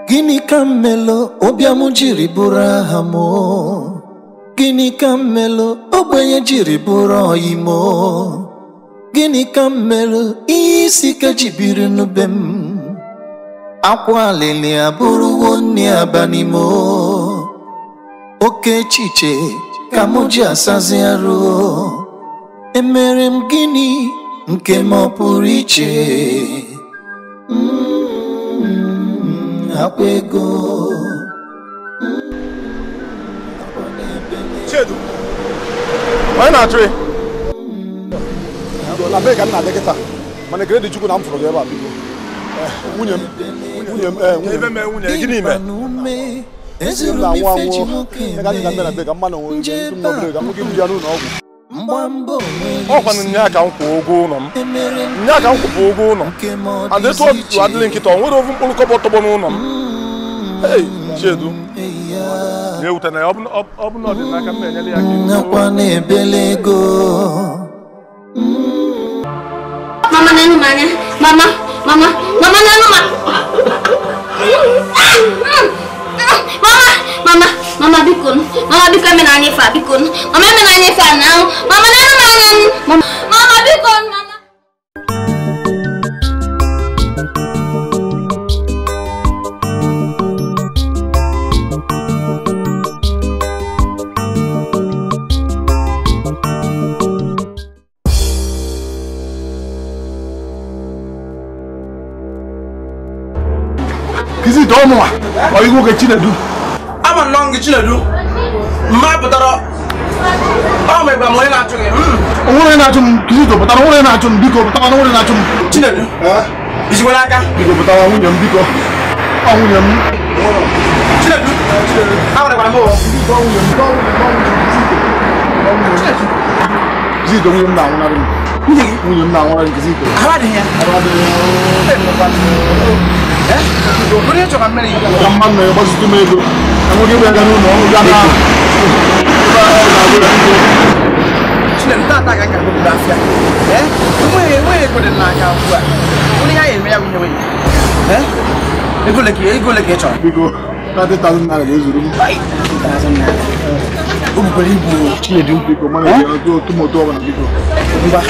Gịnị ka mmelo ụbịam jiri bụrụ aha m? Gịnị ka mmelo ogbenye jiri bụrụ ọyị m? Gịnị ka mmelo ihe isi ike ji biri n'ube m? Akwa alili abụrụwo nne abalị m. Oke echiche ka m ji asazi arụ. Emere m gịnị nke m ọ pụrụ iche? Akwa ego. Chedu, onye na-achụ ị? Na be ka m na-adị kịta, mana ekele dị Chukwu na m fụrụ gị ebe a biko. Nwunye m, nwunye m, nwunye m, gịnị mere? Nwunye m na-anwụ anwụ, ega dị ka m bịa na be ka mmanụ nwere ike ntụ m n'obere ka m nwoke ibu ya n'ụlọ ọgwụ. Ọ kwanụ nya ka m kwụ ụgwọ ụlọ m. Nya ka m kwụpụ ụgwọ ụlọ. And etu ọ adịghị nkịta, ọ nwere ofu mkpụrụ kọbọ tọgbọ n'ụlọ m. Hey, Chedu. Na-ewute na ya, ọ bụ na ọ dị n'aka m na-enyere ya aka. Akwa na-ebele ego. Mama na-enụ m anya. Mama, mama, mama na-enụ m. Mama, mama, mama biko. Mama biko emena anya ife a biko. Mama emena anya ife a na ahụ. Mama na-enụ m anya. Mama biko mama. Kizito ọmụnwa ọ igwe oge Chinedu. Ama nnọọ gị Chinedu. Mma pụtara ọ ma ịgba m onye na-achụ gị. Onwere onye na-achụ m Kizito pụtara onwere onye na-achụ m biko pụtara onwere onye na-achụ m. Chinedu. Ijikwa n'aka. Biko pụtara nwunye m biko. Ọ nwunye m. Chinedu. Agwara m o. Biko nwunye m biko nwunye m Kizito. Chinedu. Kizito nwunye m na-anwụnarị m. Nwunye gị? Nwunye m na-anwụnarị m Kizito. Ahụ adịghị ya. Ahụ adịghị ya. Onye chọrọ mmiri ka mmadụ na-agbazite m ego enweghị ebe ya ga n'ụlọ ọrụ ga na Chinedu tata ka nka obodo afịa. Enweghị ego dị n'aka ugbu a. Onye ya eme ya bụ ihe ego ole ka ị chọrọ? Biko 30,000 naira ga-ezuru m. 30,000 naira. O bukwara ibu Chinedu biko mana otu moto ọbụla biko. Ngwa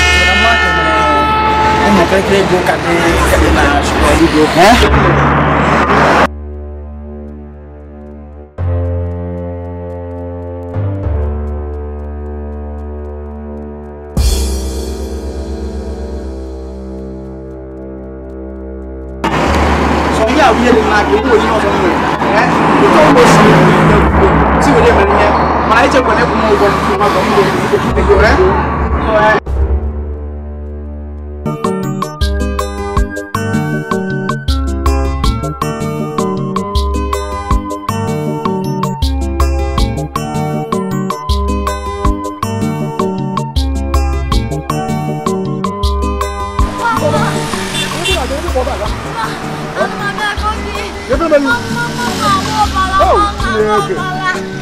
ụmụ kịrịkịrị ego ka dị na biko.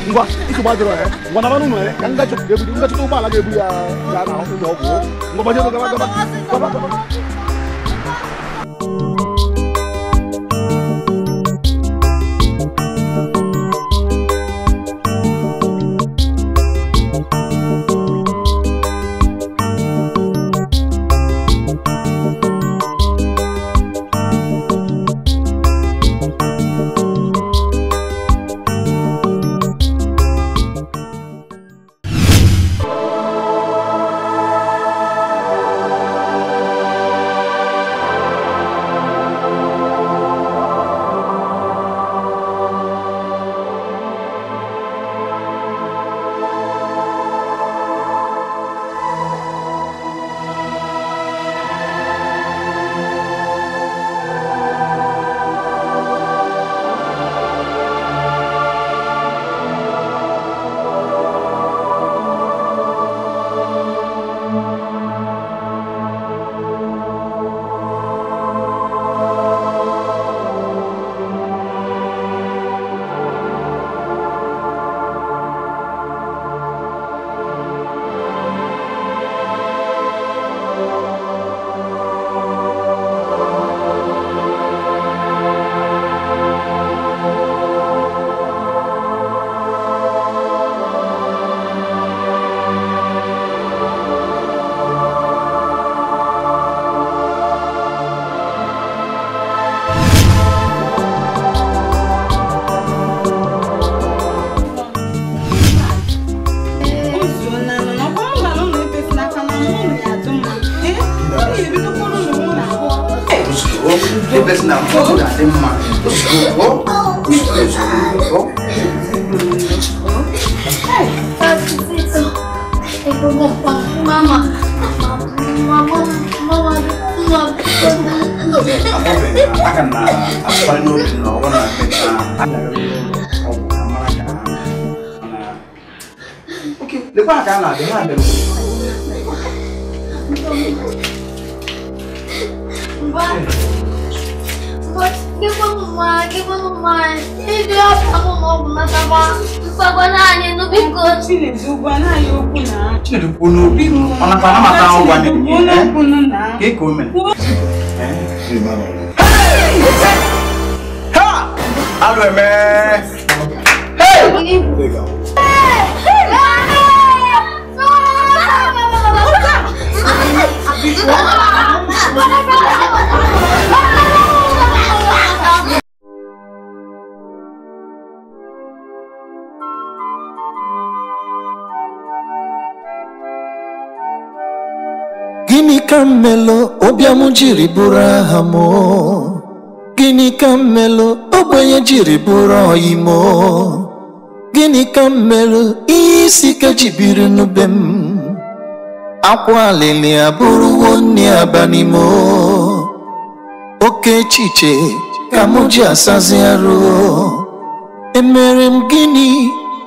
Ngwa nsogbu adịrọ ya ngwa na manụ ụlọ ya ka nga chọta ụgbọala ga-ebu ya gaa na ụlọ ọgwụ ngwa gbaje gaba gaba gaba gaba. ebezi na ọ ga-adị mma. Ozugbo ozugbo. Mama, mama, mama, mama. Aka na asụkparị n'obi na ọgwụ na mmecha ọgwụ ka mara ka ha. Oke, lekwa ka a na-abịa ha abịa. Chinedu kwuo n'obi ọ nakwa anamata ụgwọ na-enye ka eke o mere. Ha! Alụ eme! Hey! Gịnị ka m melụ ụbịam jiri bụrụ aha m? Gịnị ka m melụ ogbenye jiri bụrụ ọyị m? Gịnị ka m melụ ihe isi ike ji biri n'ube m? Akwa alịlị abụrụwo nne abalị m. Oke echiche ka m ji asazi arụ. Emere m gịnị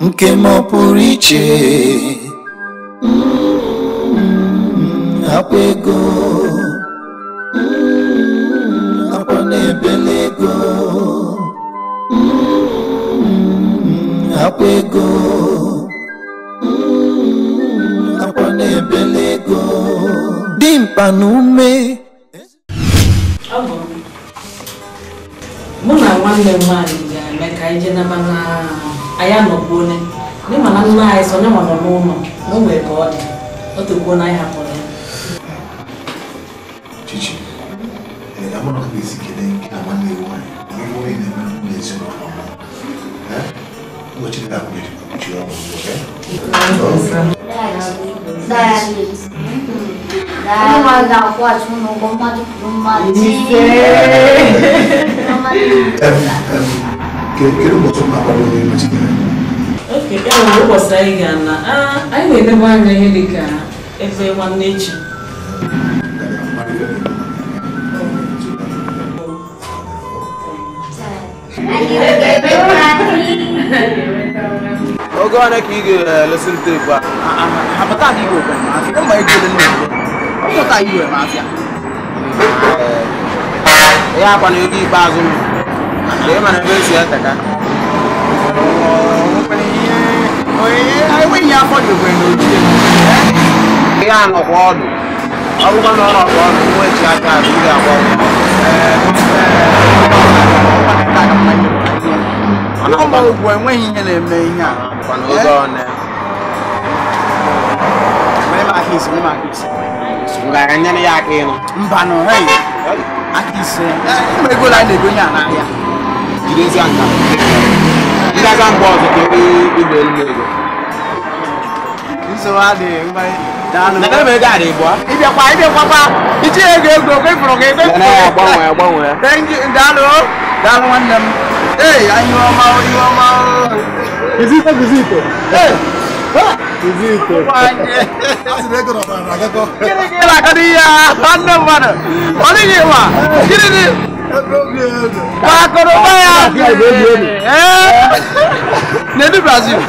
nke m ọ pụrụ iche? Akwa ego, akwa na-ebele ego, akwa ego, akwa na-ebele ego. Dimkpa na ume. Mụ na nwanne m nwaanyị ga-eme ka anyị jee naba na anyị anọkwuone. Ndị mana nna anyị sọ onye nwa nọ n'ụlọ na o nwere ka ọ dị. O tokwuo na anyị hapụrụ ya. Chichi, I'm not going to get in. I'm not going Okay, I never everyone nature. Ogo ana ka ị ga-elesi teepu a hapụta ka igwe kwe mafia mma ego ole nne ọmụta igwe mafia ya akwa na ego ikpeazụ m ka ị mara ebe esi eteka enweghị ihe afọ dị ekwe na ojie ya anọkwa ọdụ ọ bụkwa na ọ nọkwa ọdụ nwa echi aka azụ ị ga-agba ọgwụ ọgwụ enweghị ihe na-eme ihe a mbanụ aka ise ụmụ ego na ego nye a n'ahịa jidezie nka ndị aka mgbe ọzọ ka ebe igbe elu ego nsogbu adịghị ịbịakwa ịbịakwakwa iji ego ego kwefụrụ gị gbanwee gbanwee. Thank you, daalụ daalụ nwanne m. Ee, anyị ọma iwe ọma. Kizito kizito. Ee. Kizito. Asị na ego nọ na agakọ. Gịnị ka ị na-akọ n'ihe a nwanne mmadụ? Ọ dịghị ịwa. Gịnị dị? Akụrụba ya. Ee. N'edu Brazil.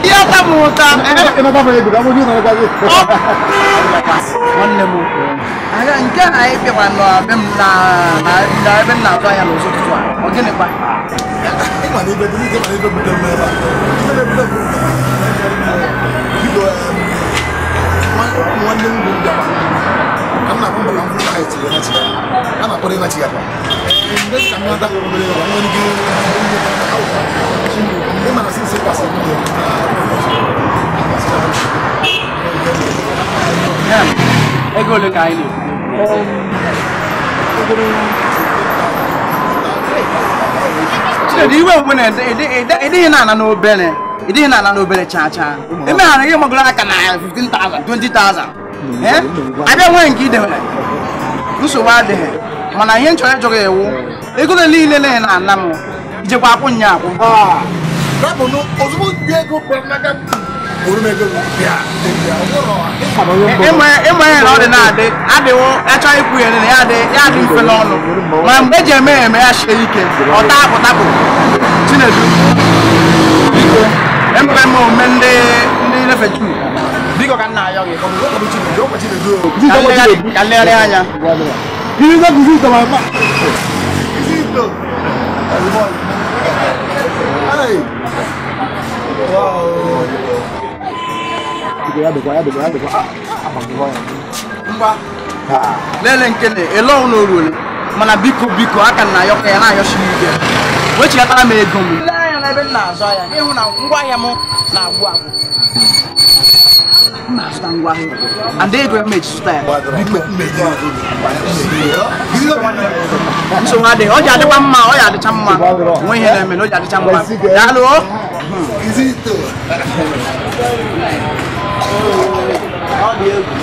Ihe atamụ ụta. Nwanne m nke a anyị bịakwa na be m na ebe m na-azụ ahịa n'ụzọ ụtụtụ a ọ gịnịkwa? Nwanne m bụ mbịakwa ka m na-akpọ mbọ ka m fụrụ ha etiri a na-akpọrọ ịnachi ya kwa ego ole ka anyị na-ekwu? Chinedu iwe mgbe na ịdịghị na-ana n'obere Ị dịghị na ala n'obere chaa chaa. Emeghara gị magoro aka na 15,000, 20,000. Abịa nwee nke idewere. Nsogbu adịghị. Mana ihe m chọrọ ịjụ gị ewu. Ego niile na ana m. Ijekwa akwụ nya akwụ. Ịma ihe na ọ dị na-adị adịwo achọ ikwu ya na ya adị mfe n'ọnụ ma mgbe eji eme ya eme ya sie ike ọ tapụ tapụ. Chinedu biko emebe m omume ndị nlefe Juu biko ka nna ayọ gị ka nlegharị anya. Lele nkene ele ọnụ oruole mana biko biko aka na ayọka ya na-ayọsi ike wechighatara m ego m. Lee anya n'ebe m na-azụ ahịa ịhụ na ngwaahịa m na-agwụ agwụ. M na-azụta ngwaahịa and ego m eji zụta ya. Nsogbu adịghị, ọ ji adịkwa mma, ọ ya adịcha mma. Onwe ihe na-eme na ọ ji adịcha mma. Daalụ o. Ọ dị egwu.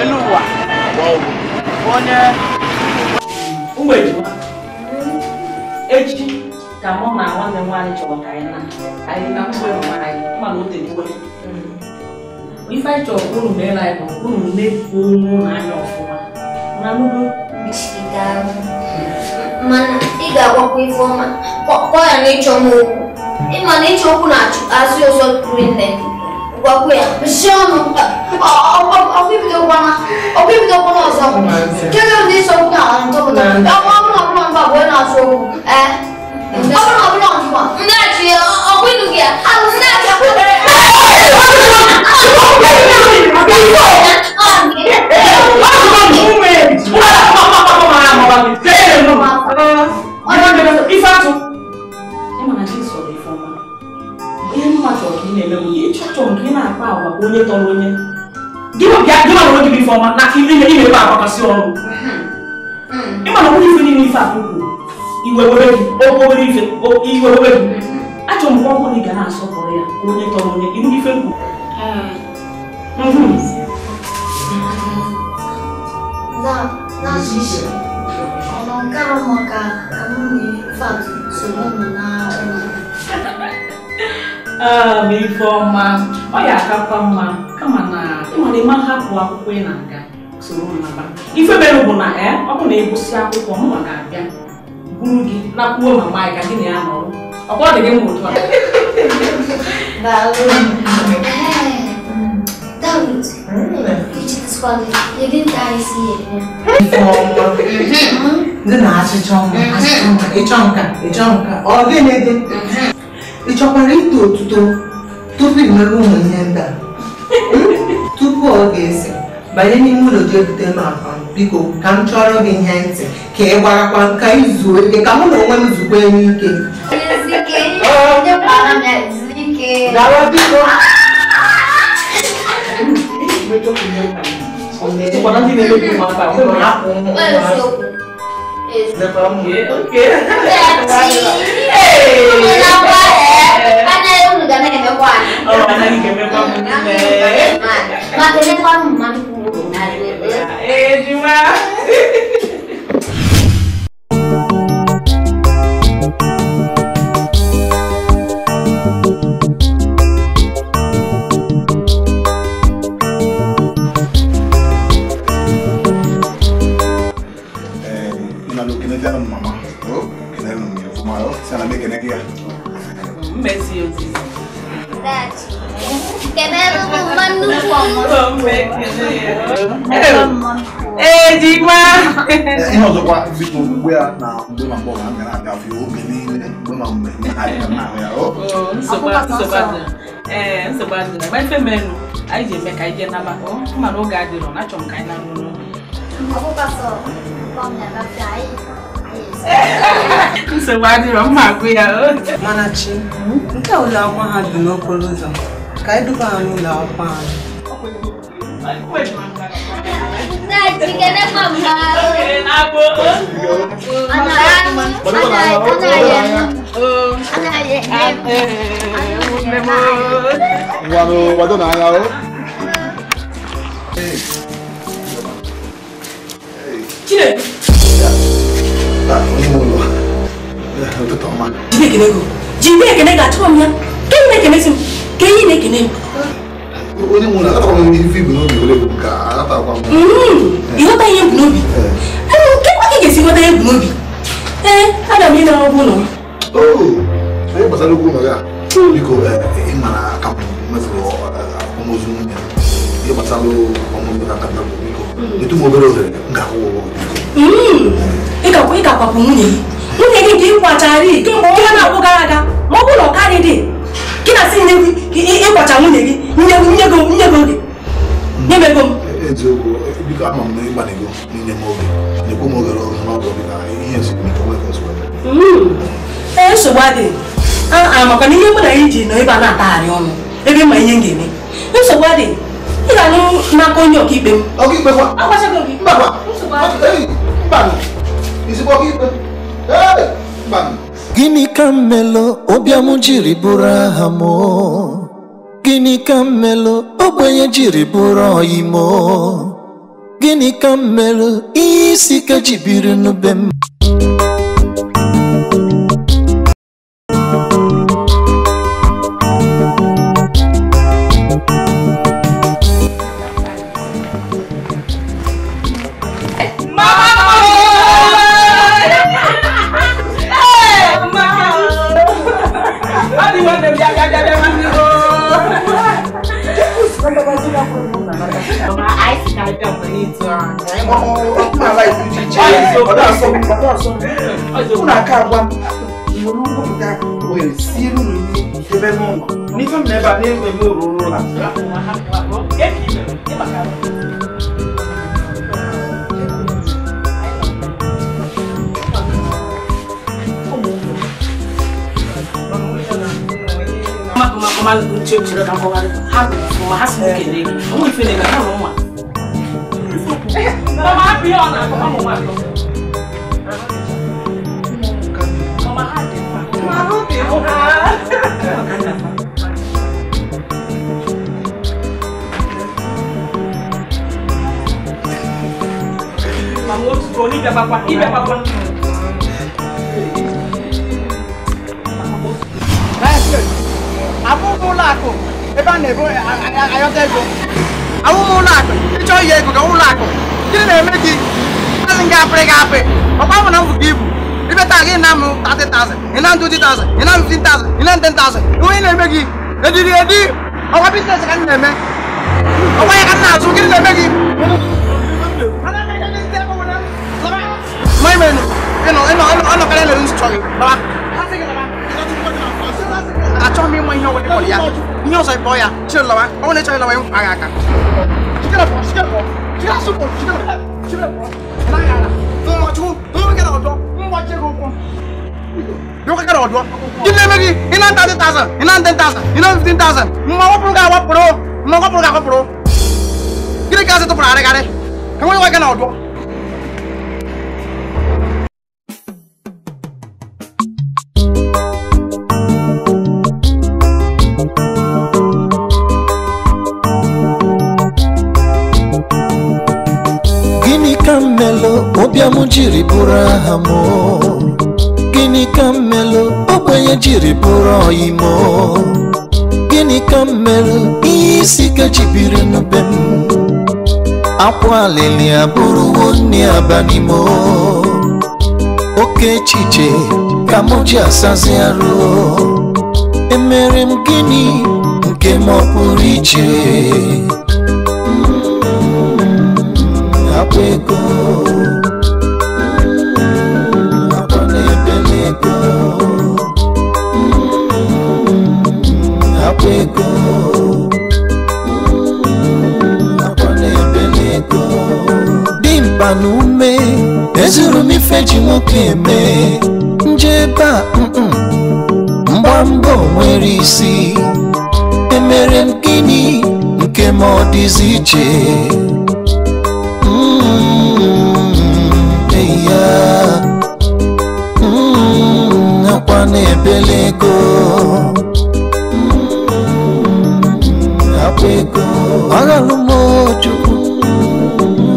Elu ụwa. Onye ụmụ ejima echi ka mụ na nwanne m nwaanyị chọrọ ka anyị na anyị na mgbe nwaanyị mana o tekwuo. Ife anyị chọrọ ka unu meere anyị bụ unu mefuo onwe unu anya ọfụma. Na n'ugbo mana ị ga-agwakwa Ifeọma kpọọ ya na ịchọ m okwu. Ịma na ịchọ okwu na-asị ụzọ rinne. Gwakwa ya mechie ọnụ ọkwa ibidokwana ọzọ. Kedu ndị ịchọ okwu na ntọpụta ọ bụrụ na ọbụla mba bụ onye na-asụ okwu ee ọ bụrụ na ọbụla ọfụma ndachi ọkwa ịnụ gị ya ndachi Ihe mma chọrọ ka ị na-eme bụ ịchọ nke ị na-akpa agwa ka onye tọrọ onye gị ma na onye gị Ifeọma na ime ebe agbakasị ọrụ ịma na onye ife niile ife akụ kwuru iwe webe gị obere ife iwe webe gị achọrọ m ka ọ bụrụ na ị ga na-asọpụrụ ya ka onye tọrọ onye ịnụ ife nkwu. Ifeọma ọ ya akakwa mma kama na ịmara ịma hapụ akwụkwọ ị na-aga soro m naba. Ife mere bụ na ọ bụ na ịgụsị akwụkwọ mma ga-abịa buru gị nakwuo mama anyị ka gị na ya nọrọ ọkwa ọ dị gị mma otu a. Ị chọkwara ito otuto tupu ị mere ụmụ ihe ndị a? Tupu ọ ga-ese banye n'ime ụlọ jee bute m akpa m biko ka m chọrọ gị ihe ntị ka ị gbarakwa ka ị zuo ike ka mụ na onwe m zukwa n'ike. Gawa biko. Ihe ọzọkwa biko mgbe ya na mgbe ma mgbe ọ ga na-abịa oge niile mgbe ma mgbe na-abịa na-ahụ ya nsogbu adịrọ ma ife merenụ anyị ji eme ka anyị jee naba mana oge adịrọ na achọrọ m ka anyị naruo n'oge. Nsogbu adịrọ mma agụ ya. Mana chi nke ụlọ akwụkwọ ha dị n'okporo ụzọ ka anyị duba ha n'ụlọ akwụkwọ anyị. Ngwanụ gbado n'anya o. Chinedu. Ụtụtụ ọma. Jide ekene ga-achọ m ya. Ke na-ekene si m? Ke ihe na-ekene m? Onye nwụrụ aghọtakwa m ife ibu n'obi ole bụ nke aghọtakwa m. Ịghọta ihe bụ n'obi? Ke kwa ka ị ga-esi ghọta ihe bụ n'obi? Ee, aga m ịnara ụgwọ ụlọ m. Ihe gbasara ụgwọ ụlọ ya, biko ị ma na aka m mefuru akwamozu nwunye m. Ihe gbasara akwamozu na aka m biko etu m obere ohere m ga-akwụ ụgwọ biko. Ị ga-akwapụ nwunye gị. Nwunye gị nke ịkwachara kemgbe ọnwa na-abụ gara aga ma ọ bụrụ na ọ karị dị gị na sị nne gị ịkwacha nwunye gị nye gị oge nye m ego m. Eziokwu biko ama m na ịgbanego n'inye m oge na-ekwu m ogere ọzọ n'ọgọ dị ka ihe ezumike nwere ozugbo. Ee, nsogbu adịghị maka na ihe mụ na ya ji nọ ebe a na-atagharị ọnụ ebe ma ihe m ga-eme nsogbu adịghị ị ga-anụ n'aka onye ọkaikpe m. Ọkaikpe kwa? Agwachago gị. Mbakwa. Nsogbu adịghị. Mbanụ. Ezigbo ọkaikpe. Gịnị ka m melụ ụbịam jiri bụrụ aha m? Gịnị ka m melụ ogbenye jiri bụrụ ọyị m? Gịnị ka m melụ ihe isi ike ji biri n'ube m? Gịnị ka m melụ ụbịam jiri bụrụ aha m? Gịnị ka m melụ ogbenye jiri bụrụ ọyị m? Gịnị ka m melụ ihe isi ike ji biri n'ube m? Akwa alili abụrụwo nne abalị m. Oke echiche ka m ji asazi arụ. Emere m gịnị nke m ọ pụrụ iche? Akwa ego, akwa na-ebele ego, akwa ego, akwa na-ebele ego. Dimkpa na ume ezuru m ife ji nwoke eme njebe a mgbamgbọ nwere isi. Emere m gịnị nke m ọ dịzi iche? Akwa na-ebele ego. Akwa ego aghalụ m Chukwu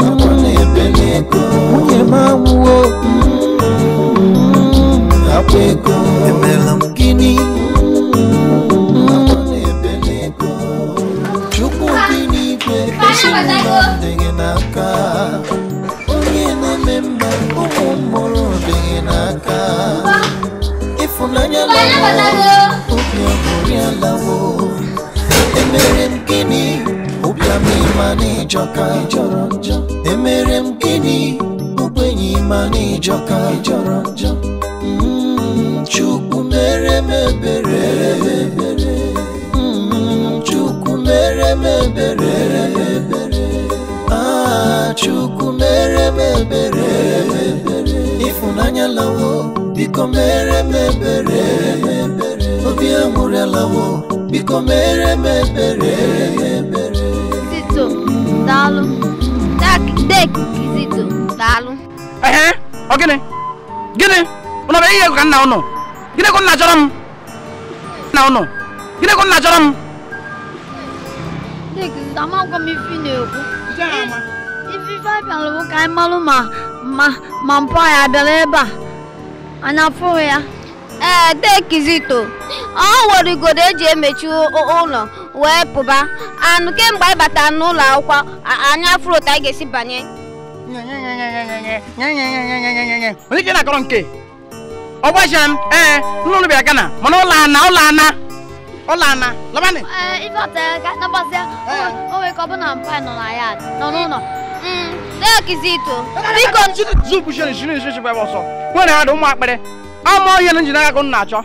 akwa na-ebele ego nwunye m anwụwo akwa ego emela m gịnị akwa na-ebele ego Chukwu bi n'igwe ezinụlọ dị gị n'aka onye na-eme mma ụmụ mmụrụ dị gị n'aka ịfụnanya lawo obi aṅụrị alawo emere m gịnị ụbịam ịma n'ịjọka ịjọrọ njọ emere m gịnị ogbenye ịma n'ịjọka ịjọrọ njọ Chukwu mere m ebere Chukwu mere m ebere ah Chukwu mere m ebere ịfụnanya lawo biko mere m ebere obi aṅụrị alawo biko mere m ebere. Zito, daalụ. Dek Zito, daalụ. Ehe, ọ gịnị? Gịnị? Ụnụ bụ ihe ka nna ụnụ? Gịnị ka nna chọrọ m? Nna ụnụ? Gịnị ka nna chọrọ m? Dek Zito, amakwa m ife na-ekwu. Ife ife abịala bụ ka anyị malụ ma mpa ya abịala ebe a. Anyị afụghị ya. Ee, Dek Zito, ọ nwere igodo eji emechi ụlọ wee pụba anụ kemgbe anyị batara n'ụlọ akwụkwọ anyị afụrụ otu anyị ga-esi banye. Onye ka na-akọrọ nke ọ gbachara m ee nnụnụ bịara Gana mana ụlọ ana ụlọ ana ụlọ ana labanị. Ee, ife ọtara ka nabasịa o nwere ka ọ bụ na mpa nọ na ya nọ n'ụlọ. Dek Zito, biko zupu shiri shiri shiri ebe ọsọ nwere ha dị ụmụ akpịrị ama ihe na njin aka ka unu na-achọ.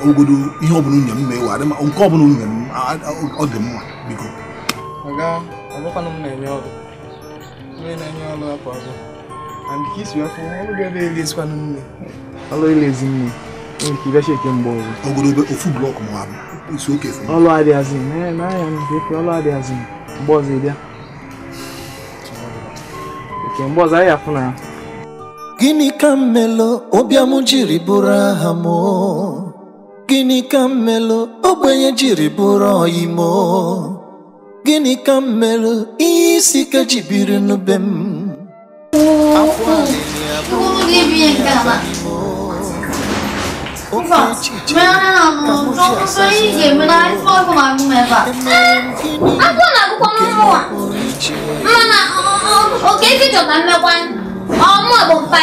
Ogodo ihe ọbụla nwunye m mewe adị nke ọbụla nwunye m ọ dị mma biko. Ọga, ọbụkwanụ m na-enye ọrụ. Onye na-enye ọrụ apụ agụ. And ka isi afọ ọrụ ga-ebe elezikwanụ nne. Ọrụ elezi nne. Enwere ike ịbịa cheke mgbe ọzọ. Ogodo ebe ofu blọk ma ọ bụ isi oke fụ. Ọrụ adịghazị n'ahịa m ka efe ọrụ adịghazị mgbe ọzọ ị bịa. Oke mgbe ọzọ anyị afụ na ya. Gịnị ka m melụ ụbịam jiri bụrụ aha m? Gịnị ka m melụ ogbenye jiri bụrụ ọyị m? Gịnị ka m melụ ihe isi ike ji biri n'ube m? Agụụ na-agụkwa n'ụwa mana oke ezi chọta mmekwa ọmụ bụ mpa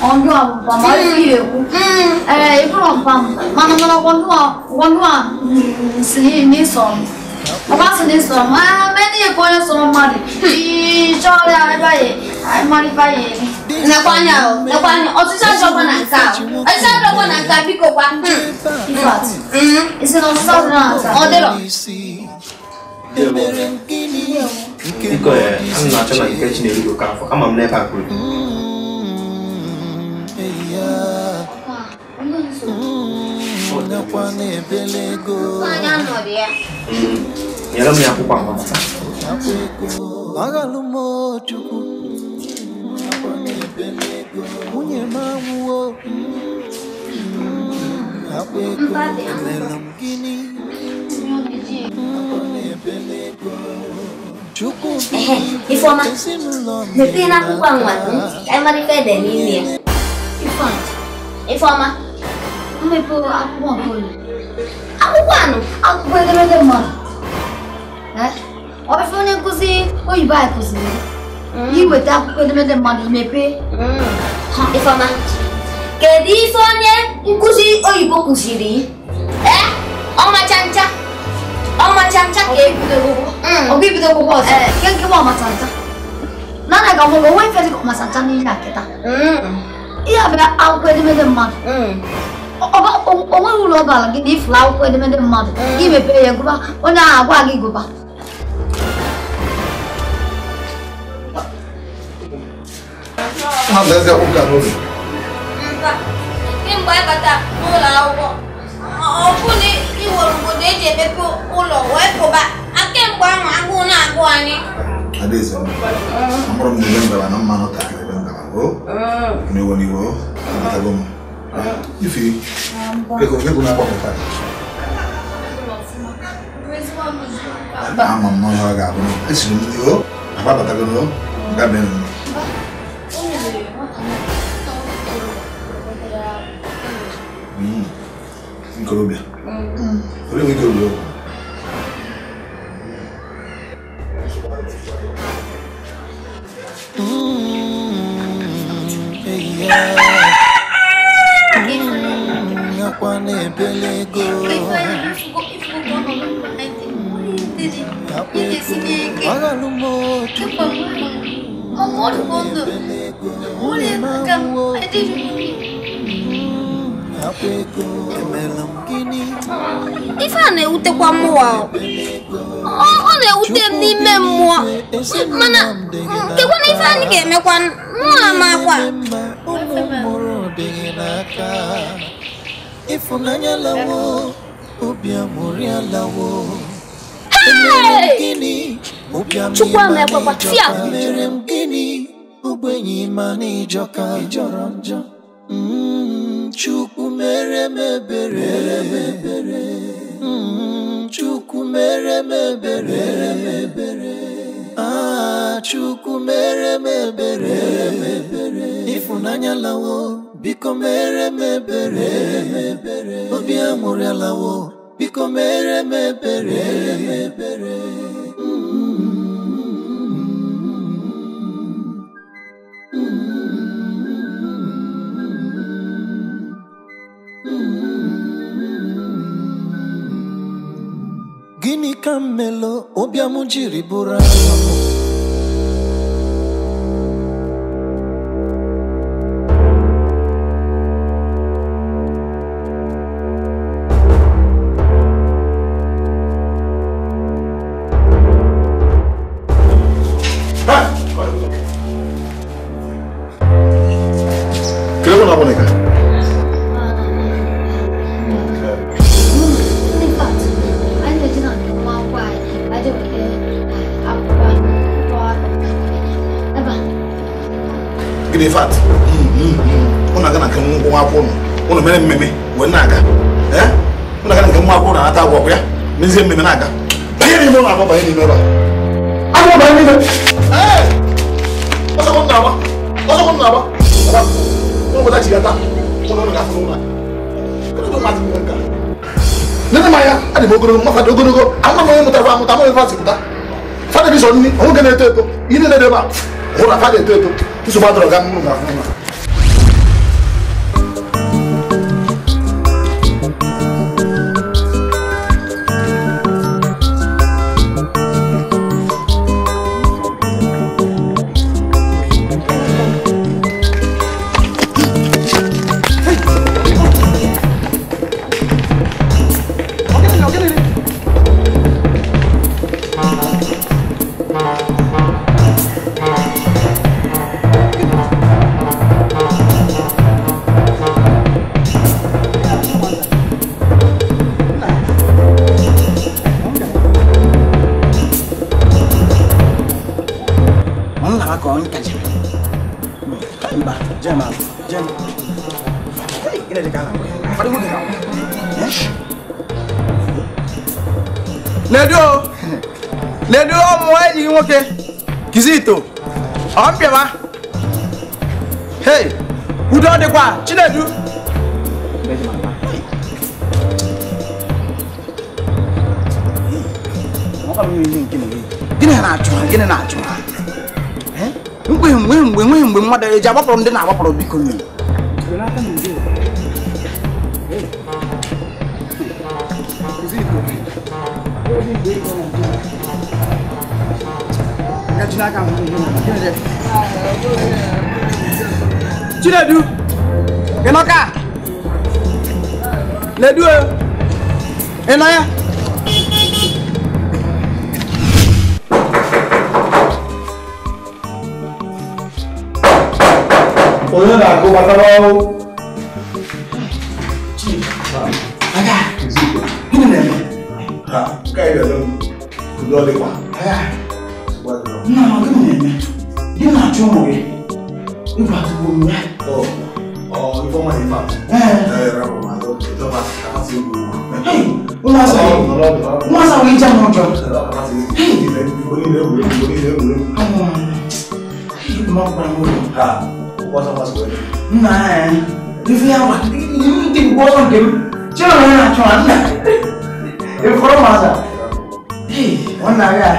ọdún àbùpà máa ń fi èkú ìbúrò mpa mana mana gwọndụ a si n'ịsọrọ ọba si n'ịsọrọ ma meni ekwu onye sọrọ mmadụ ịchọrọ ya ebe anyị mmadụ ibe anyị nekwa anya o nekwa anya ọtụtụ ajọkwa na nke a ọtụtụ ajọkwa na nke a biko kwa ifat isi na ọtụtụ ajọ na nke ọ dịrọ. Biko m na-achọ na nke Chinedu Okafor ama m n'ebe a kwuru. Nyere m ya akwụkwọ ahụ. Ifeọma, mepee n'akwụkwọ nwa ka anyị mara ife ede n'ime ya. Ifeọma, mmepe akwụkwọ nke ole? Akwụkwọ anụ? Akwụkwọ edemede mmadụ. Ọ ife onye nkụzi oyibo anyị kụziri iweta akwụkwọ edemede mmadụ imepee. Ifeọma, kedu ife onye nkụzi oyibo kụziri? Ọmachancha. Ọmachancha ka ọ ga-ebido akwụkwọ ọzọ. Nke nke bụ ọmachancha. Nana ga mụ onwe ife dịka ọmachancha n'ihe a kịta. Ihe a bụ akwụkwọ edemede mmadụ. O nweghị ụlọ ọ bara gị na ifuru akwụkwọ edemede mmadụ. Gị mepee ya gụba, onye ahụ agwa gị gụba. Kemgbe anyị batara n'ụlọ akwụkwọ, ọ bụ na iwere obodo eji emepe ụlọ wee pụba, kemgbe ahụ agụụ na-agụ anyị. Adaeze, amụrụ m n'ebe m gara na mmanụ takịrị ebe m gara, o n'iwo n'iwo, abatago m. Ife, ego ego na-agbapụta. Ama m n'ọhịa ọ ga-abụ. Esiri m n'iwo, agbabatago m, gabe m. Nkorobịa. Olee nwe ikorobịa okwu? Akwa na-ebele ego. Ife a na-ewutekwa mmụọ, ọ na-ewute m n'ime mmụọ, mana kekwana ife anyị ga-emekwa mmụọ amakwa. Ịfụnanya lawo, obi amụrị alawo. Chukwu amekwakwa tia. Mere m gịnị ogbenye ma n'ịjọka ịjọrọ njọ. Chukwu mere m ebere, Chukwu mere m ebere, ah Chukwu mere m ebere. Ịfụnanya lawo, biko mere m ebere, obi amụrị alawo, biko mere m ebere. Gịnị ka m melụ obiam jiri bụrụ aha m? Mere mmemme wee na-aga ụnụ aga nke nwa akwụkwọ na-anata agwọ ya mezie mmemme na-aga banye n'ime ụlọ abụọ banye n'ime ebe a agwọ banye n'ime ọsọ m na-agba ọsọ m na-agba ụlọ nweta chigata ụlọ ụlọ ga-afụ n'ụlọ nene m anya adị m ogologo mma fadị ogologo ama m onye mụtara amụta ama onye fasị pụta fadị bi sọ nni onwe na-eto eto ihe niile dị ebe a hụrụ na fadị eto eto nsogbu adọrọ ga mụrụ ga-afụ n'ụlọ. Ledu ọmụ enyi gị nwoke Kizito ọ mpịaba hei udo dịkwa Chinedu gịnị na-achụ ha gịnị na-achụ ha mgbe mgbe mmadụ eji agbapụrụ ndị na-agbapụrụ biko mmiri Chinedu ị nọ ka Ledu ị nọ ya onye na-akụ gbasara ọrụ gịnị na-achụ ụmụ gị ịgwa atụgbu m ya ụmụasa wee ije m ụjọ nna ife ya gwa ndị mgbe ọsọ nke m chere onye na-achụ ha nna ịfọrọ m asa nwanna gị a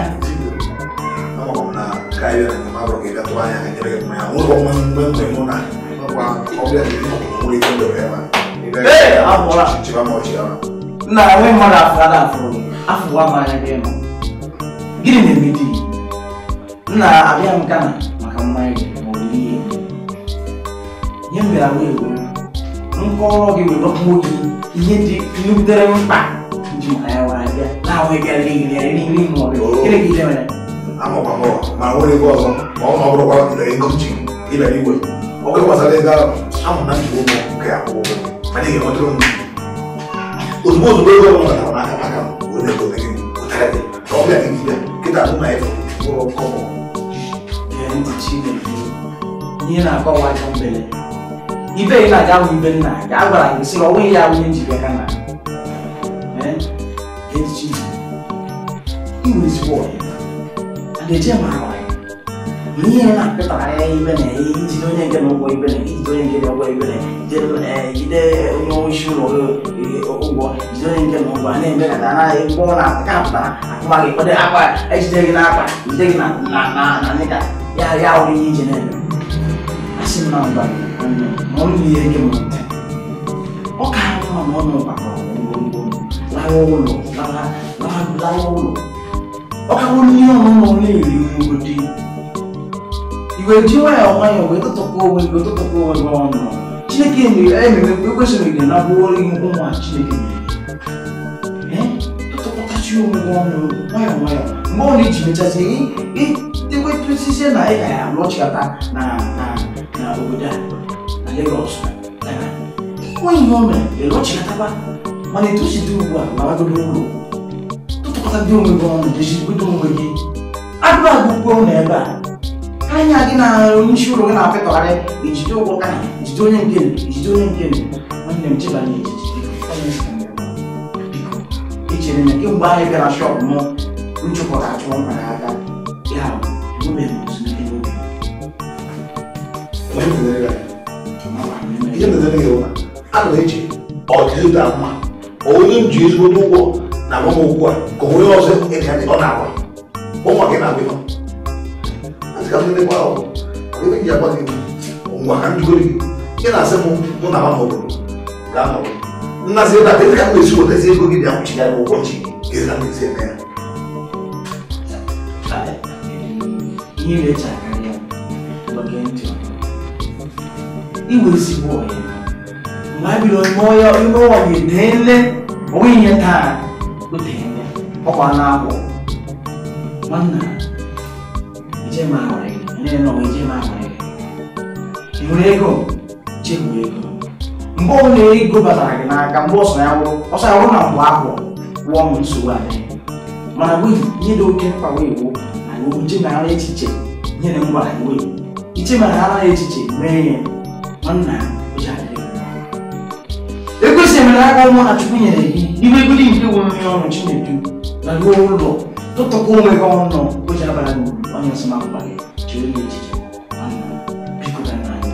nna enwe mmadụ afọ ada afụrụ gị afụwa m anya gị nọ gịnị na-eme di gị nna abịa m kana maka mmanya gị ma ọ dịrị ihe ihe m bịara wee wee nkọrọ gị wee dọkpụọ gị ihe dị nnukwutere mkpa ji maka ya wee abịa na-ahụ bịa ri nri nri ma ọ bụ gịnị ka ije mere ma nwere ego ọzọ ma ọ bụrụkwa ego ji ịbịara iwe ọ bụrụ gbasara ego ahụ amụ na njikwa ụgwọ nke akwụ ụgwọ mana ị ga-enwetara m ozugbo ozugbo ego ọbụla batara n'aka maka m were ego gị wetara gị ka ọ bịa gị bịa kịta ahụ na efu bụrụ kọbọ ihe na-akọwa aka mbele ibe ị na-aga ahụ ibe nna ga a gwara gị sị ọ nweghị ya onye njibịa ka na echichi iwe ezigbo ọhịa na-eje ma agwa ya ihe na-apịtara ya ibe na ijide onye nke na ụgwọ ibe na ijide onye nke na ụgwọ ibe na jide onye isi ụlọ ụgwọ jide onye nke na ụgwọ a na-eme ka na ụgwọ na aka pụtara akụma gị kpọde akwa ejide gị n'akwa jide gị na nịka ya ya ọrụ ihe ije na-eme asị m na ngwa ma ọ nụ ihe gị m ntị ọ ka mma ma ọ nụ gbakọrọ ngwongwo lawa ụlọ lawa ụlọ ọ ka bụrụ ihe ọṅụṅụ na-eri ngodi iwe ji nwayọọ nwayọọ wee tụtụkọ onwe gị tụtụkọ onwe gị ọnụ Chineke ememe ekwesịrị gị na bụrụ gị ụmụ a Chineke mere tụtụkọtachi onwe gị ọnụ nwayọọ nwayọọ mgbe ọ na-eji mechazi iwetụsizie na ị ga ya lọchịata na na obodo a na Lagos nwa ihe o mere ịlọchịatakwa mana etu si dị ugbu a lawagodo ụlọ tụtụkọta dị onwe gị ọnụ dezigodo onwe gị agụụ agụgbo na ebe a anya gị na onye isi ụlọ gị na-apịtọgharị ejide ụgwọ ka ejide onye nke ejide onye nke nwanne m chebanye echiche biko echere na kemgbe anyị bịara shọpụ m nchụpụrụ achụ m mara aka ya enwebeghị m ezumike n'obi ihe mere gị a na-eche ọ dị mma onye m ji ezigbo ụgwọ na agwa m okwu a ka onye ọzọ ọ na-agwa ụmụ gị na-agwa ịma ị na-asị m mụ na mama obodo ga-anọrọ nnazi ebe a ka m esi wetazi ego gị bịa kwụchi ya n'ụgwọ nchi ka m esi eme ya ihe na-eche akarịa gị ntị iwe ezigbo ọhịa mgbe a bidoro ime ọhịa deele onwe ihe taa oteele ọkwa na-akwụ nwanna ị hụrụ ego chekwa ego mgbe ọ na ego batara gị n'aka mgbe ọsọ ya wụrụ ọsọ ya wụrụ na mgbe akwụ wụọ m nsogbu adịghị mana wee ihe dị oke mkpa wee wụ na iwu nchemara echiche ihe na m gwara gị wee ichemara ara echiche mee ya nwanna ụjọ adịghị ekwesịrị mere aka ụmụ na Chukwu nyere gị n'ime ego dị nke wụ mmiri ọrụ Chinedu na ruo ụlọ Tụtụkwa onwe gị ọnụ o ji abara gị uru onye nsọ ma gị chere ya echiche nwanna biko ka nna anyị.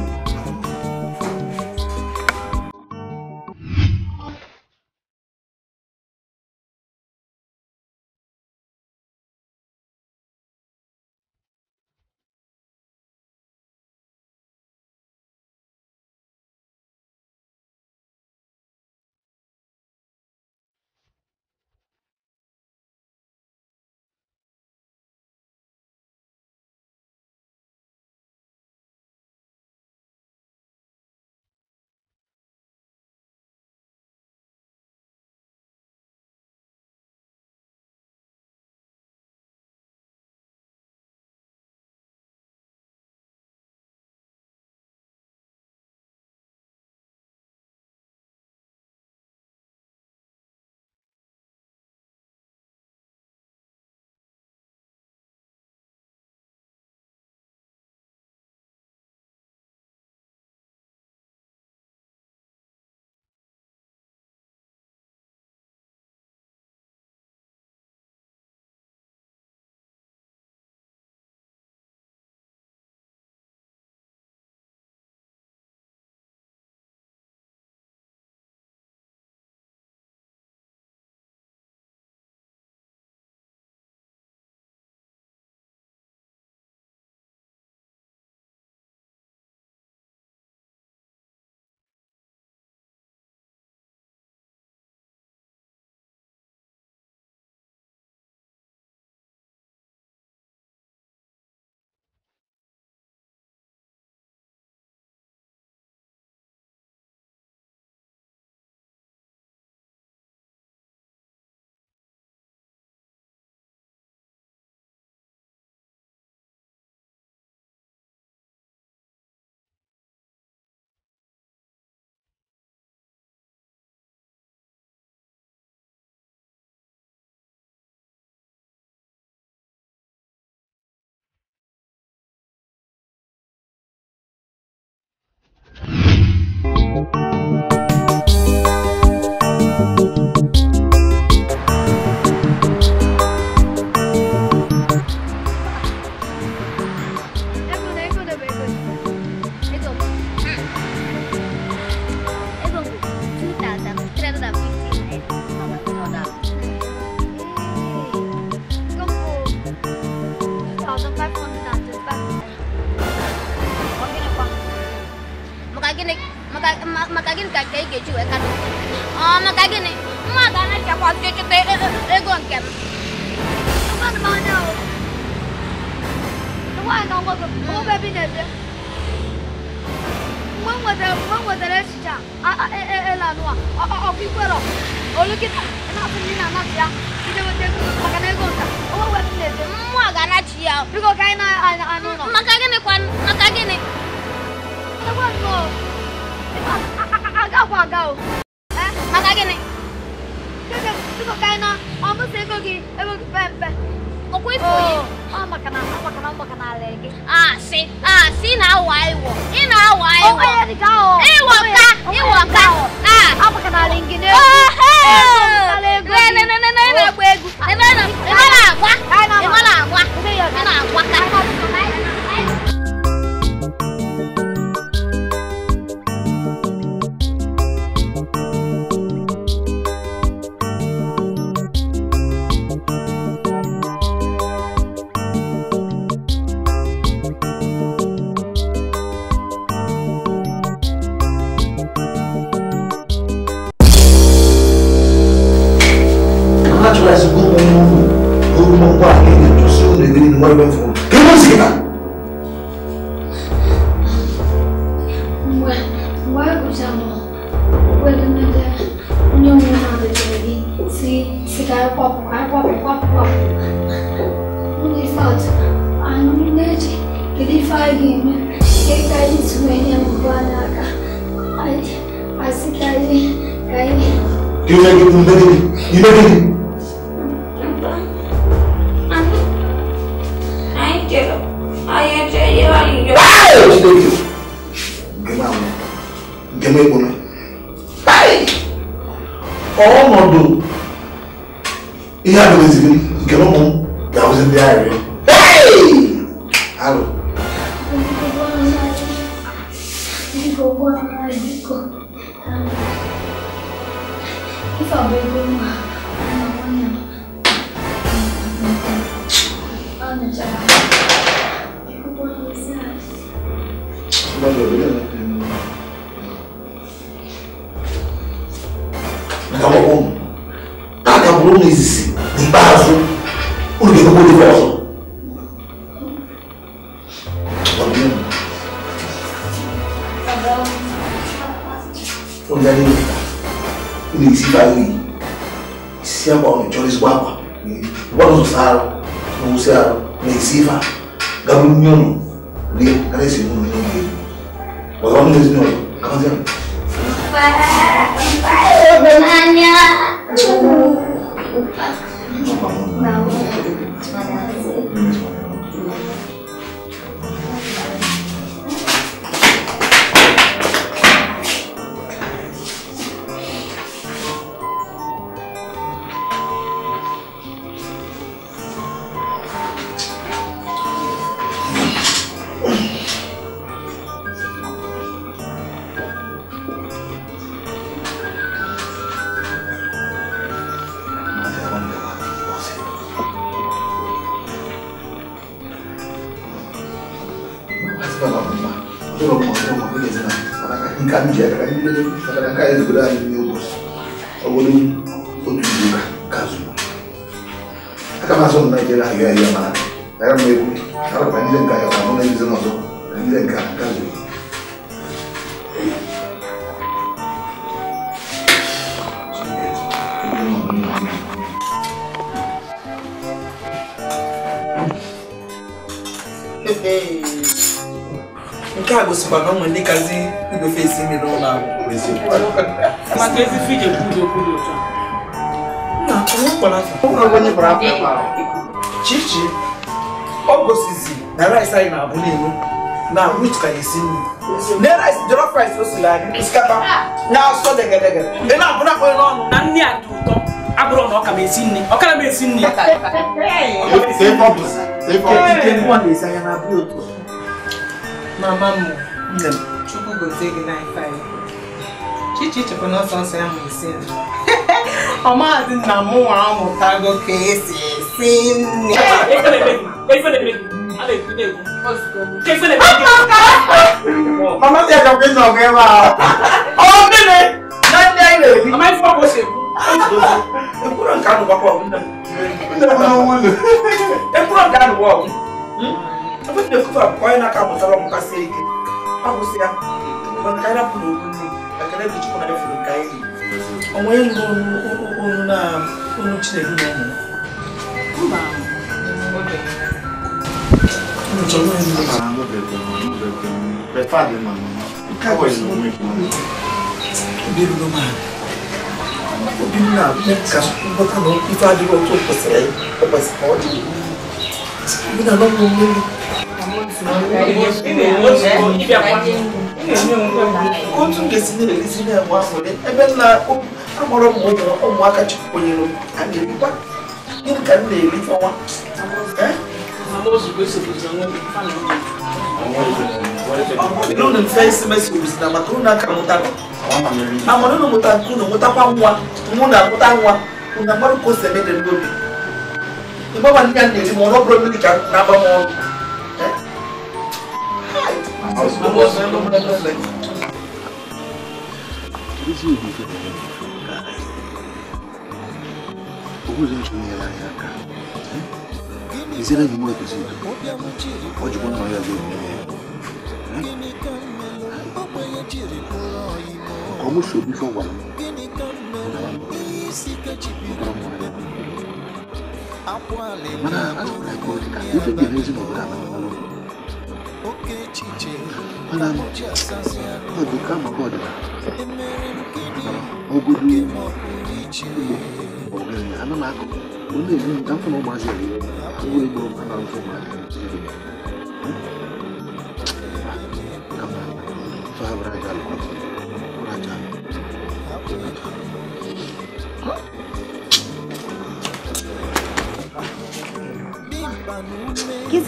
Ọnọdụ ihe a dịrịziri nke ụmụ m Ga-abụzi ndị arịrịọ. Alụ. Aka bụrụ na izizi n'ikpeazụ unu ga-ekwekwa ife ọzọ. Unu esi ife ahụ iyi isi akwa unu chọrọ ezigbo akwa gwa ụzọ saa arụ na wụsị arụ na esi ife a gaburu nne unu rie gara esi unu nye unu ọzọ ọnụ ezi ọzọ gabazie. Nke a gosikwa na ụmụ ndị kazi igwe fesi mmiri n'ụlọ ahụ. Maka ezi fije kwudo kwudo ụtọ. Nna, onye kpọrọ afọ? Onye kpọrọ afọ. Chichi, ọ gosizi na rice anyị na-abụ n'elu na wheat ka na-esi nri. Na rice, jollof rice o siri anyị, osikapa na-asọ degedege. Ị na-abụ na akpọghị n'ọnụ. Na nri a dị ụtọ, abụrụ na ọ ka m esi nri. Ọ kara m esi nri. Mama m, Chukwu gozie gị na ife anyị. Chichi chekwa na ọsọ nsọ ya ma esi nri. Ọ maazị nna m nwa amụtago ka esi esi nri. Mama si aka kwesị ọgụ ebe ahụ. Ọ gịnị? Na ndị anyị na-eri. Amaghị ife ọ bụ ose ekwu. Ekwuro nke anụ gbakwa ọgụ nne m. Ekwuro nke anụ gwa ọgụ. Ebe na-ekufe abụkwa onye na-aka amụtara ọmụkasị ike. Akwụsị ya. Mana ka anyị rapụ n'okwu nne. Ekele dị Chukwu na efuru nke anyị riri. Onwe nụ onu na onu Chinedu na ụmụ. Mba. Obi m na-abịa ka nghọta na ife adịghị otu o kwesịrị o kwesịrị ka ọ dị. Obi na-anọ m mmiri. Otu m ga-esi na-elezi na-enwe aṅụrị ebe nna amụrụ m ụmụaka Chukwu nyere m a na-erikwa gịnị ka m na-eri ọnwa. Ọ bụrụ mfe isi mesi na maka unu aka mụta amara unu mụta nke unu mụtakwa nwa mụ na-amụta nwa unu amarụ ka o si eme dị n'obi ịgbaba ndị a na-eri ma ọ bụrụ mmiri ka na-agba m ọrụ.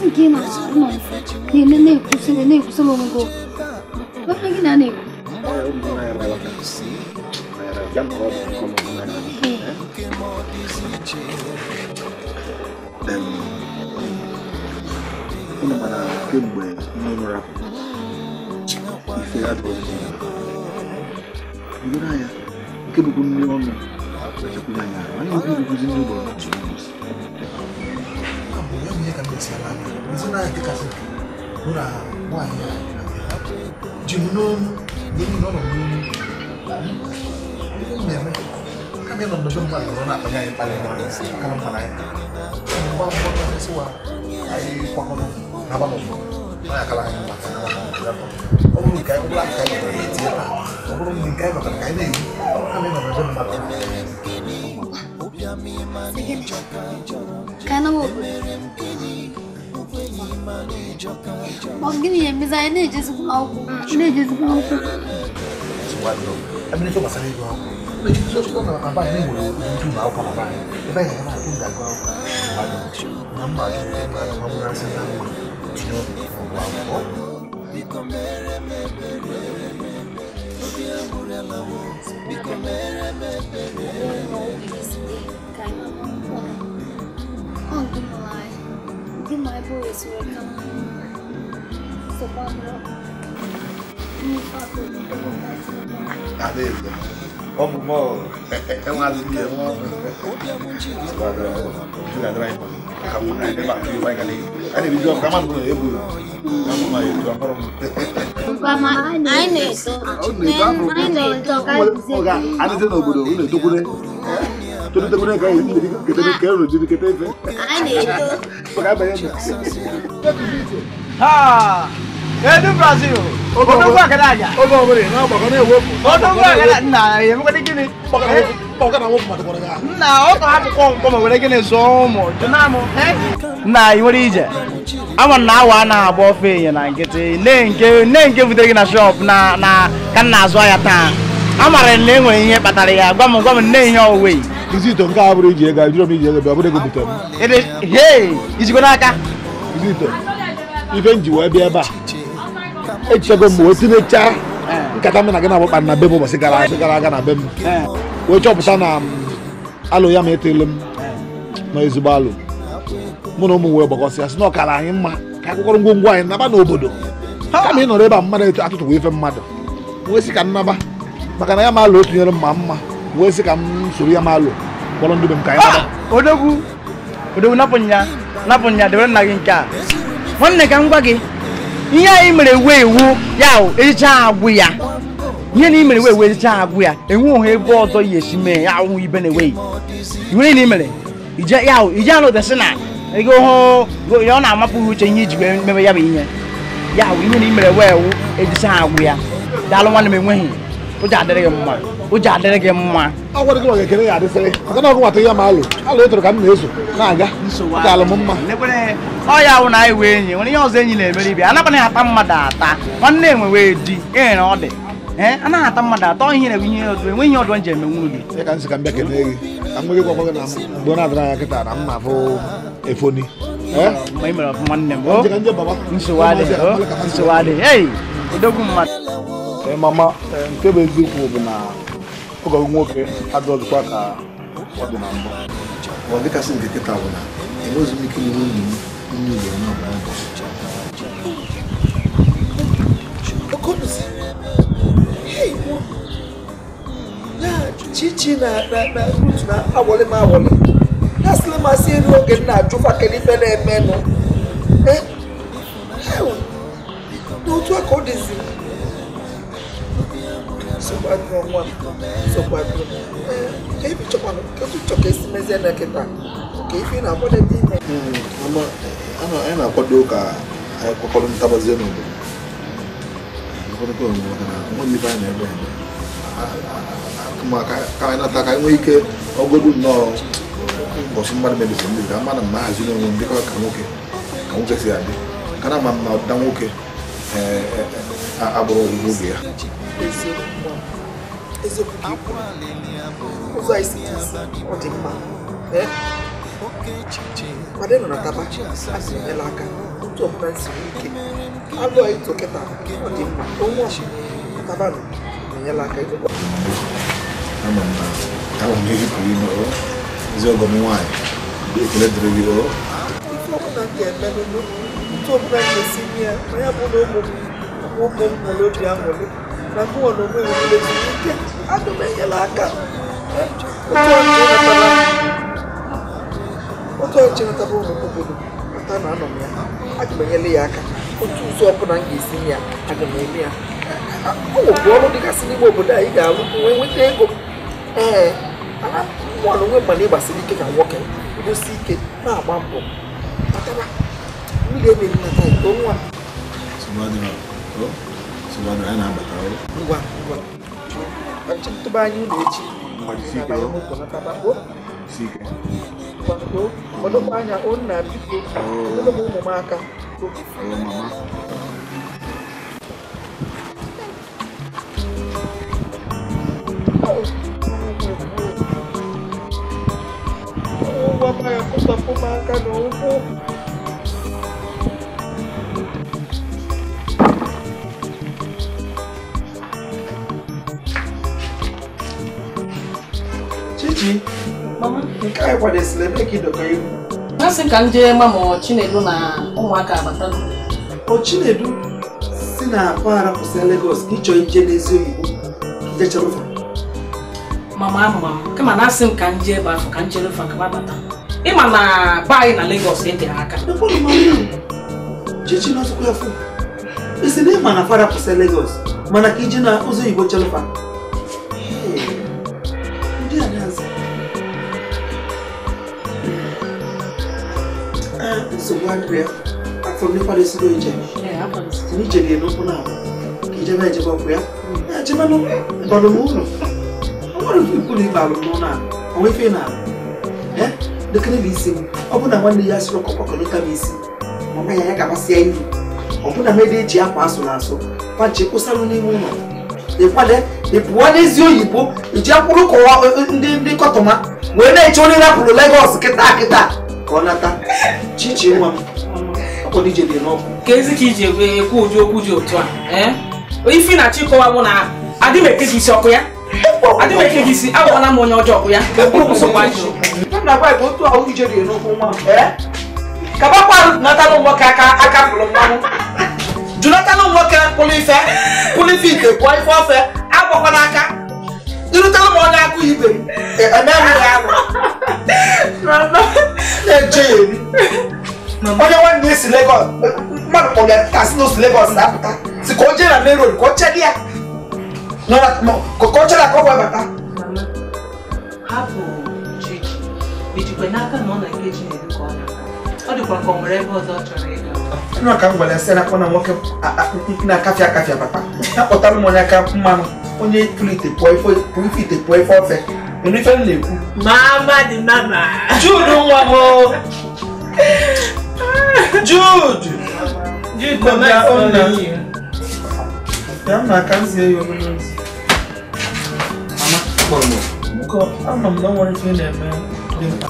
Kezi nke ị na-anọ na-eme na-ekwusịrị na-ekwusịrị onwe gị okwu. Onye gị na na-ekwu? Unu mana kemgbe nne m rapụrụ ife adịghị mma anya nke bụkwa nne ọnụ echekwula anyị arụ anyị nwere ike nne ugboro n'otu ụbọchị. Ji m n'onu mgbe niile ọ nọ n'onu ihe m na-eme kama ịnọ n'obe mmadụ nọ na-akpanye anyị mkpali kama mma na anyị mgba mgba sịwa anyị kwakọrọ n'aba n'obodo na ya akara anyị mma ọ bụrụ nke anyị ọbụla nke anyị nọtara etinye taa ọ bụrụ nke anyị nọtara ka anyị na-eyi kama ịnọ n'obe mmadụ. Ka anyị nọwa obodo. Ọ gịnị ya emezi anyị na-ejezikwa akwụkwọ na-ejezikwa akwụkwọ. Ebe gbasara ego akwụkwọ na be anyị nwere ndị ụlọ akwụkwọ na be anyị ebe anyị ga na-atụ ndị agụ akwụkwọ na mma ajụ na mma tinye ọgụ akwụkwọ. Ọ bụ mọ enwe ndị anyị n'obodo unu etokwure tolitekwure ka kete unu jiri kete ife. Ha! Edu Brazil. Odogwu akadaja. Oge ọbụla na-agbakọ na-ewepụ. Odogwu akada nna ya emekwa gịnị? Gbakọ na wepụ mmadụ ya. Nna ọ ka hapụkwa nkwọ ma were gịnị zụọ ụmụ. Jụna m. Nna ị nwere ije. Ama na awa na-agba ofe enye na nkịtị. Nne nke butere gị na shop na na ka nna azụ ahịa taa. Amara na e nwere ihe kpatara ya. Gwa m nne ihe owe. Izito nke a bụrụ iji ego ejiro m iji ego bịa ọ bụrụ ego butere m. Hey, ijikwa n'aka. Izito. Ife nji wee bịa ebe a. Echichago m wee tinyechaa nkata m na gị na-agbakpa na be m ụbọchị gara aga na be m wee chọpụta na alụ ya ma etele m na ezigbo alụ mụ na ụmụ wee gbakọsịa sị na ọkara anyị mma ka akwụkwọrọ ngwongwo anyị naba n'obodo kama ị nọrọ ebe a mmadụ atụtụkwa ife mmadụ wee sị ka m naba maka na ya ma alụ otunyere m ma mma wee sị ka m soro ya ma alụ kpọrọ ndị be m ka anyị naba. Odogwu odogwu napụ nya debere nna gị nke a nwanne ka m gwa gị ihe anyị mere ewu ewu ya ejicha agwụ ya ihe na imere ewu ejicha agwụ ya enwe ebe ọzọ ya esi mee ya ahụ ibe na-eweghị iwere na imere ije ya ije anụ desi na ego hụ ya ọ na-amapụ uche ihe iji wee mebe ya bụ ihe ya ahụ ihe na imere ewu ewu ejicha agwụ ya daalụ nwanne m enweghị ụjọ adịrị gị mma ụjọ adịrị gị mma ọ gwara gị maka ekele ya adịsịrị maka na ọgụ nwata ya ma alụ alụ ịtụrụ ka m na-eso na-aga alụ m mma ọ ya wụ na anyị wee enyi nwere ihe ọzọ enyi na-emere ibe anakwana ya ata mmadụ ata nwanne enwe wee di enwere ọ dị anaghị ata mmadụ atọ ihe na-enwe ihe ọdụ enwe ihe ọdụ nji eme nwuru gị ya ka m sị ka m bịa kelee gị ka m nwere gwakwa gị na mgbe ọ na-adịrị anya kịta na m na-afụ efoni ma ị mere ọfụma nwanne m nsogbu adịghị nsogbu adịghị ei odogwu mmadụ. Mama nke bụ eziokwu bụ na oge nwoke adọghịkwa ka ọ dị na mbụ ọ dịkasị nke kịta bụ na enweghị m ike inwe ụmụ m nne ugboro na ọbụla ụbọchị. Chichi na Ruth na awọlị m awọlị na asịlị m asị elu oge m na-ajụfa kedu ife na-emenụ n'otu a ka ọ dịzi nwa m ka ife chọkwanụ kedu chọ ka esi mezie na kịta ka ife na-akwadebe ime. Anyị na-akwado ka anyị kwakọrọ ntabazie n'obodo maka na nwa ife anyị na-eme eme ka anyị nata ka anyị nwee ike ọgodu nnọọ ụbọchị mmadụ mebisi ndị ka mmadụ ma hazi n'onwe m dịka ka nwoke si adị ka na ama m na ọdịda nwoke agbụrụ ọgwụgwụ oge ya. Eziokwu ka ikwu ụzọ anyị si ọ dị mma mana ị nọ na taba a sị enyela aka Otu ọbụla siri ike alụ ịtụ kịta ọ dị mma onwe tabanụ na-enyela aka ịdịkwa. Ama m na ahụ m ihe pụrụ ime o ezi ọgọ m nwaanyị ekele dịrị gị o. Ife ọbụla m ga-eme n'ụlọ otu ọbụla m ga-esi nye ya ma ya bụ na ụmụ m nwere obi aṅụrị na mụnwa na onwe m nwere ezumike aga m enyela aka. Otu ọchị natara ụlọ obodo ata na anọ m ya aga m enyere ya aka otu ụzọ ọbụla m ga-esi nye ya aga m eme ya. Ọ nwekwa ọrụ dịgasị n'ime obodo anyị ga-arụ wee nweta ego. Ee, mana mmụọ na onwe mgbe ịgbasiri ike ka nwoke gosi ike na-agba mbọ kpatara mmiri emeri nata iko nwa. Ngwa ngwa tụba anyị ụlọ echi ọdọkwa anya onna biko ọdọkwa ụmụ m aka. Chichi, mama, nke anyị kwadesịrị ebe ka ịdọka ihu. Asị ka m jee mama Chinedu na ụmụaka abatago. O Chinedu si na mpaghara kwụsị Lagos ka ịchọ ije n'ezi oyibo ije chere ụfa. Mama ama m kama na asị m ka m jee ebe afọ ka m chere ụfa ka m abata. Ịma na be anyị na Lagos etere aka. Chichi na-asụkwa ya fụ. Isi na ịma na fara kwụsị Lagos mana ka ije na ụzọ oyibo chere ụfa. Ndị a na-azụ. Nsogbu adịrị ya. Afọ m n'ịkwadosigo ije. Si na ije ga-enokwu na abụ ka ijebe ejebe ọkụ ya. Ejebenụ balụ m ụlọ. Ọ nwere ife ikwu na ibe alụ m n'ụlọ a. Ọ nwe ife ị na-alụ. Dekere bụ isi m. Ọ bụ na nwanne ya sịrị ọkọkọlọta m isi. Mama ya ya ga-agbasịa ihu. Ọ bụ na mede eji akwa asụ na asụ. Kwanchi kwụsalụ n'ime ụlọ. Ịkwade ị pụọ n'ezi oyibo iji akwụrụ kọwa ndị kọtọma wee na-eche onye rapụrụ Lagos kịta kịta ka ọ nata. Chichi nwa m ọ kwado ije dị n'ọkụ. Ka ezi ka iji ekwu ụdị okwu dị otu a ife na chịkọwa mụ na adị m eke gị isi ọkụ ya adị m eke gị isi agwala m onye ọjọọ ọkụ ya otu ahụ ije dị n'ọkụ nwa m kabakwa natalụ nwoke aka pụrụ mmanụ junatalụ nwoke pụrụ ife ite pụọ ife ofe agbakwa n'aka irutalụ m onye akụ ibe m eme m ya arụ na-eje ya eri onye nwanne ya si Lagos mmadụ kpọrọ ya ka si na osi Lagos na-apụta si ka o jee na main road ka o chere ya ka o chere ka ọ wee bata. Hapụ Chichi ijikwa n'aka na ọ na nke Chinedu ka ọ na-aga ọ dịkwa ka ọ nwere ebe ọzọ ọ chọrọ ịga. Nọ ka m gwara ya sị na akpọ na nwoke na-akafịa akafịa bata ya kpọtara m onye aka mmanụ onye pụrụ ite pụọ ife ite pụọ ife ofe ịnụ ife m na-ekwu. Mama dị mama. Jude nwa m Jude! Jude, mama is calling you. Ya m na-aka m zie ya obere ozi. Mama, kpọrọ m. Biko, ama m na o nwere ife ị na-eme dị mkpa.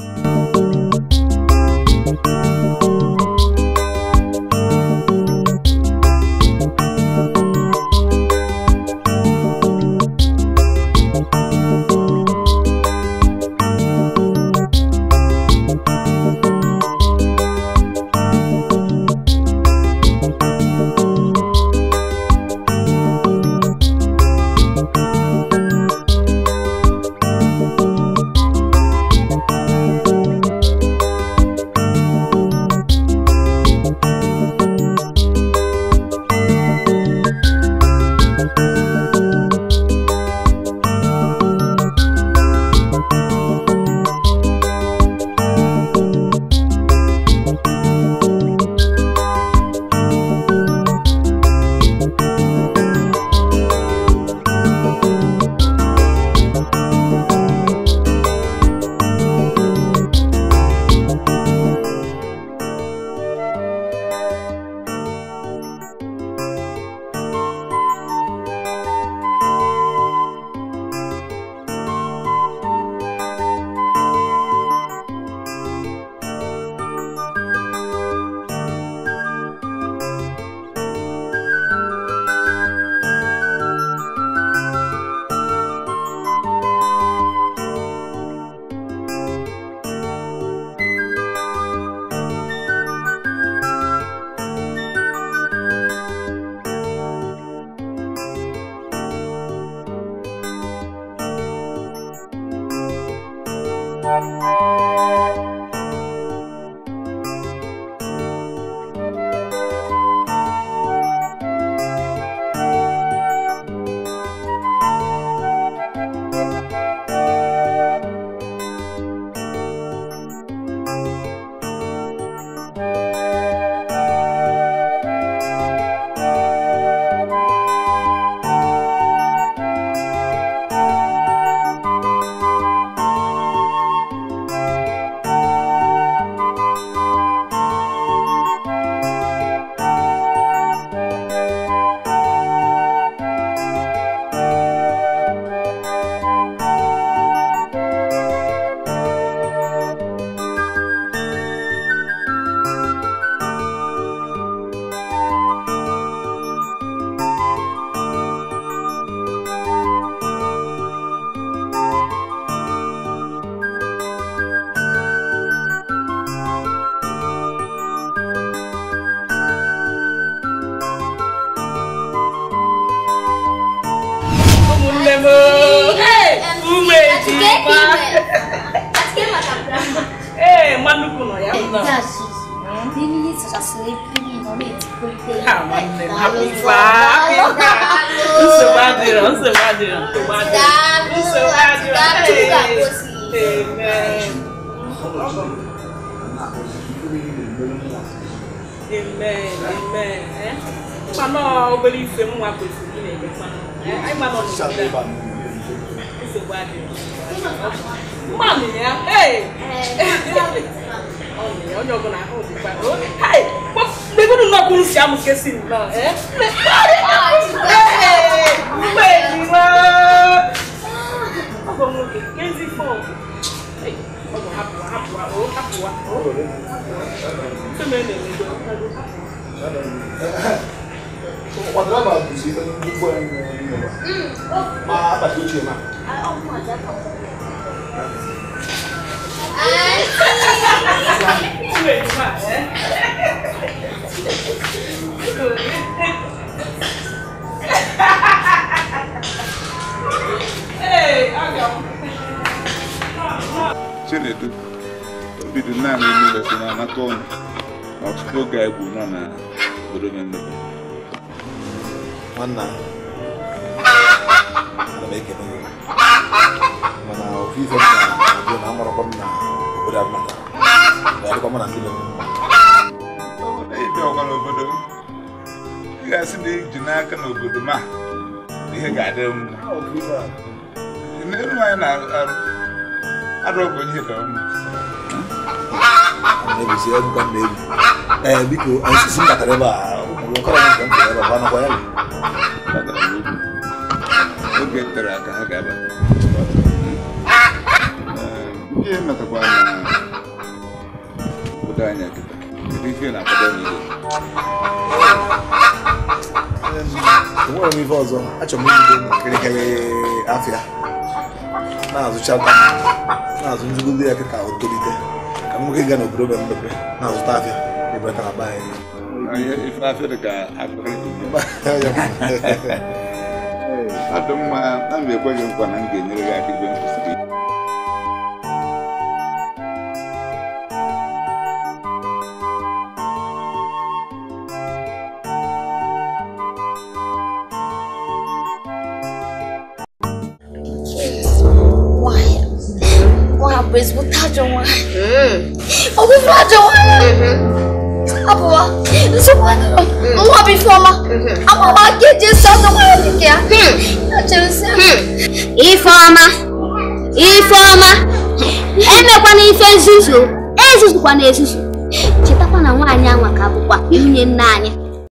Chinedu, obi dị naanị niile si na-anata ọnụ na ọtụtụ oge anyị gburu nọ na obodo na-emepe. Nwanna, ana m ekele gị mana ofu ife m na-abịa na amarakwa m na obodo abụmata ga-adịkwa mụ na ndị mere mma. Ọ bụrụ na ị bịakwa n'obodo m, ị ga-asị na iji n'aka n'obodo m a na ihe ga-adị mma. N'elu anyị na-arụ adọgọ ihe ka mma. Ee, biko, osisi m batara ebe a, ụmụ okorobịa nke m fụrụ ebe a, gbanakwa ya. Oge tere aka ha ga-abata. Ihe metakwa na obodo anyị kịta, kedu ife na-akwado niile? Enwere m ife ọzọ, achọrọ m ibido kịrịkịrị afịa na-azụchata na-azụ nzugodo ya kịta o tolite ka m nwoke gaa n'obodo be mmepe na-azụta afịa ebelata na be anyị. Ife afịa dị ka akpịrị. Ọ dị mma na m ekwe gị nkwa na m ga-enyere gị aka ibe m kwụsịrị. Ifeọma, Ifeọma, emekwana ife nzuzu, ezuzukwana ezuzu. Chetakwa na nwaanyị anwa ka bụkwa nwunye nna anyị.